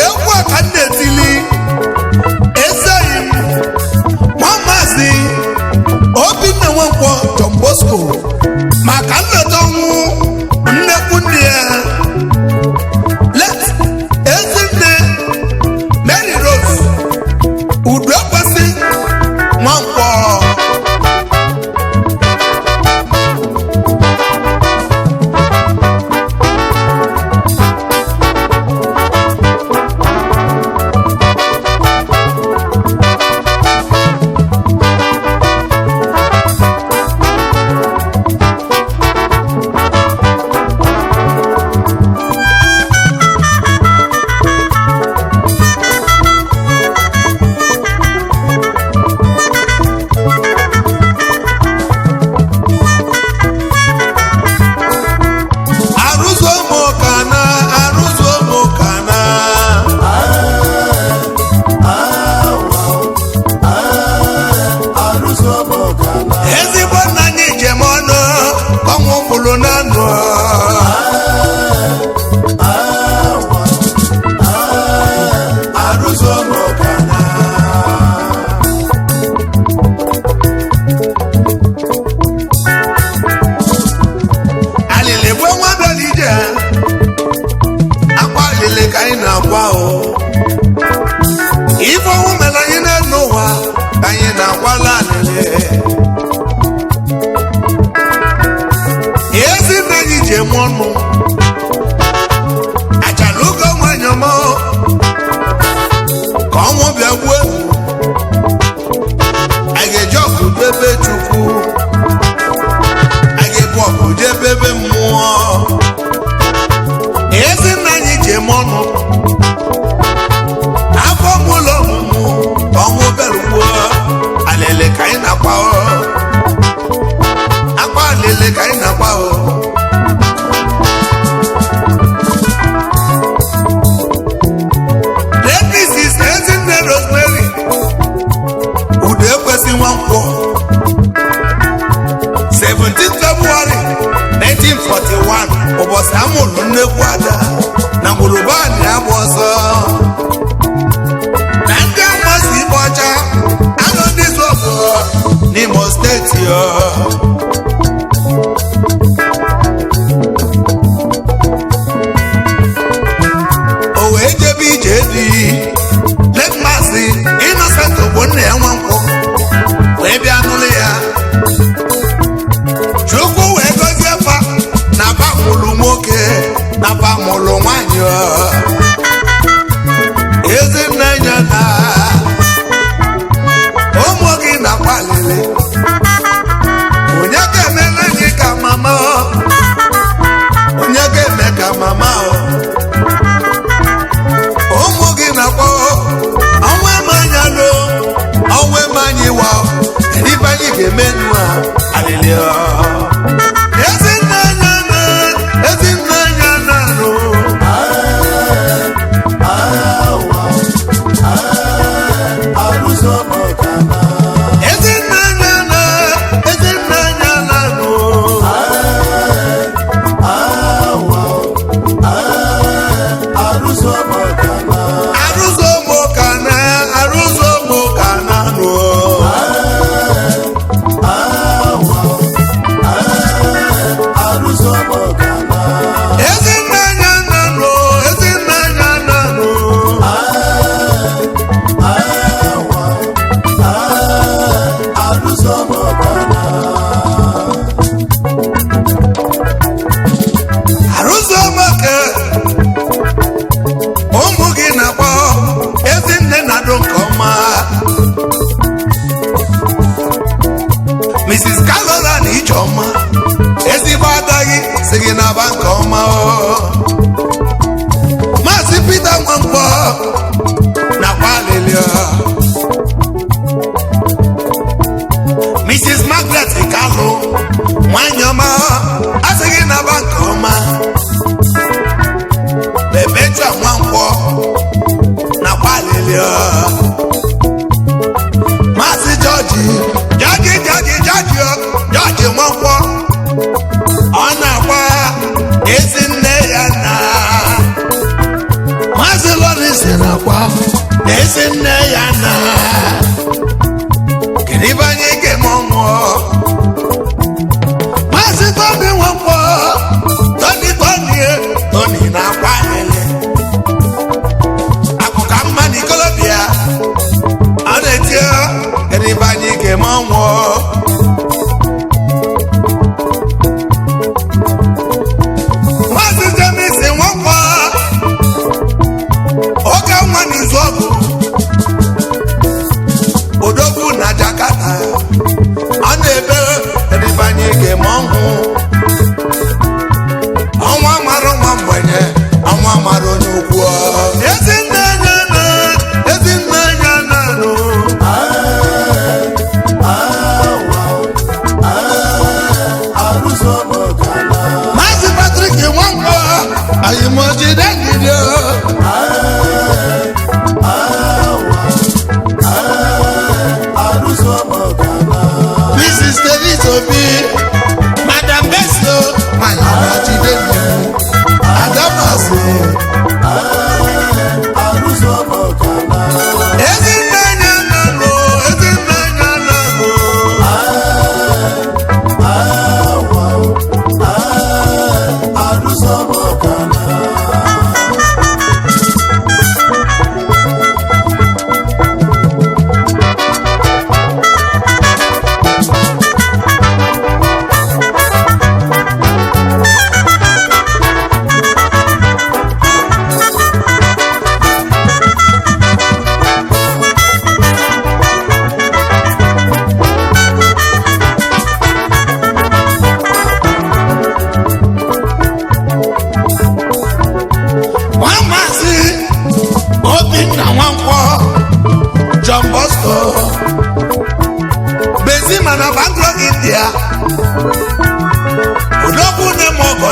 Egwu a ka m na-etili ezeghị m nwa Maazị Obinna Nwankwọ John Bosco maka nleta ọnwụ nnekwu nne ya, late Ezinne Mary Rose Udokwesị Nwankwọ. Arụzụ ụmụkana, arụzụ ụmụkana. Ezigbo nna anyị njem ọnụ ọnwụ kwuru na ndụ. Alịlị bụ nwa bịara ije, akwa alịlị ka anyị na-akwa o. Ife ọnwụ mere anyị n'elu ụwa ka anyị na-akwala alịlị. Ezinne anyị ji eme ọnụ achala ụgọ nwanyị ọma ka ọnwụ bịa gbuo. A ga-eji ọkụ debe Chukwu, a ga-ebu ọkụ jebe ebe mmụọ. Ezinne anyị ji eme ọnụ afọ mụlọ ọmụmụ ka ọnwụ bịara gbuo. Alịlị ka anyị na-akwa o, akwa alịlị ka anyị na-akwa o. APC Ezinne Rosemary Udo Ekwesị Nwankwọ, 17 February 1941, ụbọchị amụrụ nnekwu ada na Ngwurubani agba ọsọ na ndị amasị ibe ọcha anọ ndị zọbụ n'Imo steeti ọ. O wee jebe ije dị late Maazị Innocent Ogbonna ya Nwankwọ wee bịa nụrụ ya. Chukwu wee gọzie fa na ba mụrụ nwoke na ba mụrụ nwanyị ọ. Ezinne ya na ụmụ gị na-akwa alịlị, onye ga-emere anyị ka mama ọ? Onye ga-eme ka mama ọ? Ụmụ gị na-akpọ ọnwa eme anya lo, ọnwa eme anyị wa, ife anyị ga-eme nu a alịlị ọ. Ezinne anya na, ezinne anya na nụ. Ezinne anya na, ezinne anya na nụ. Arụzụ ụmụkana, arụzụ ụmụkana nụ. Ezinne anya na nụ, ezinne anya na nụ. Arụzụ ụmụka, ụmụ gị na-akpọ ezinne na-adụ nke ọma. Mrs. Caroline Ijeọma, ezigbo ada gị si gị na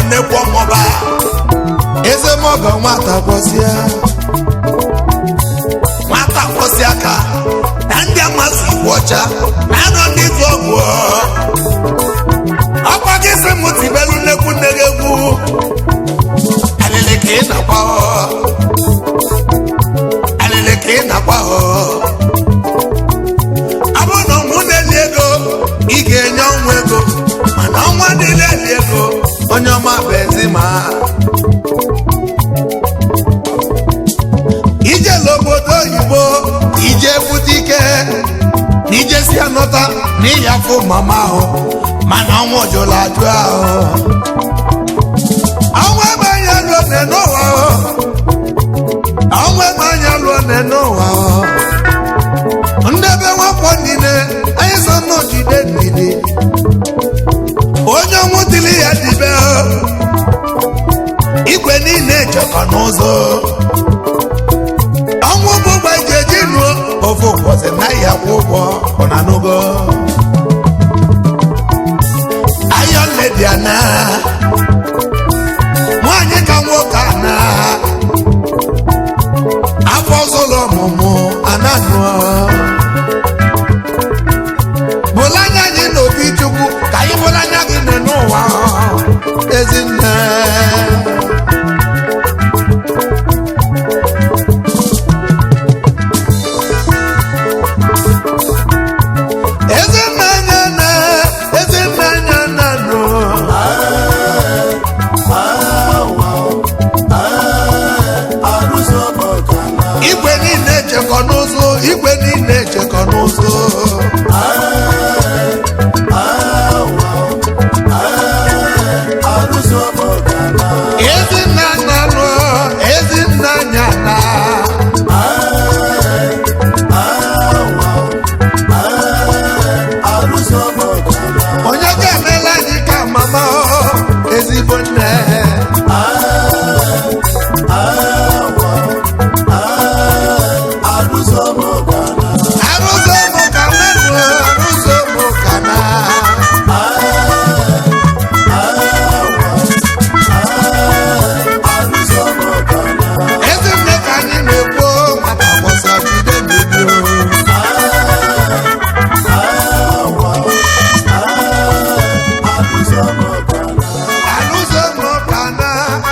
nnekwu ọmụba eze mọgọ nwata kwọsịa nwata kwọsịa aka na ndị amasị igwe ọcha na anọ ndị tụ ọgwụ ọkwa gị sị m tibelu nnekwu nne gị egwu alịlị ka ị na-akwa alịlị ka ị na-akwa ọ bụrụ na ọnwụ na-eli ego ị ga-enye ọnwụ ego mana ọnwa niile eli ego onye ọma bụ ezi ma ije n'obodo oyibo ije bute ike na ije si anọta na ịyafụ mama ahụ mana ọnwụ jụrụ ajụ ahụ ọnwụ ebe anya lụọ nne n'ụwa ọnwụ ebe anya lụọ nne n'ụwa ndebe nwafọ niile anyị so n'ojide ndidi onye ọnwụ dịrị ya dibe igwe niile chọkọ n'ụzọ ọnwụ bụ ụgbọ ije ji ruo ofe ụbọchị naghị akwụ ụgwọ ọnanugo ayọ ledi ana nwaanyị ka nwoke ana afọ zụlọ ọmụmụ ananụ bụla anya anyị n'obi chukwu ka anyị bụla anya gị nọ n'ụwa ezinne ezinne anya na ezinne anya na nụ igwe niile chekọ n'ụzọ igwe niile chekọ n'ụzọ ezinne anya nụ ezinne anya na onye ga-emela anyị ka mama ezigbo nne arụzọ mụ ka mmadụ arụzọ mụ ka na ezinne ka anyị na-ekwu maka gbọsọ jide mbido. Arụzọ mụ ka na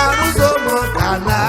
arụzọ mụ ka na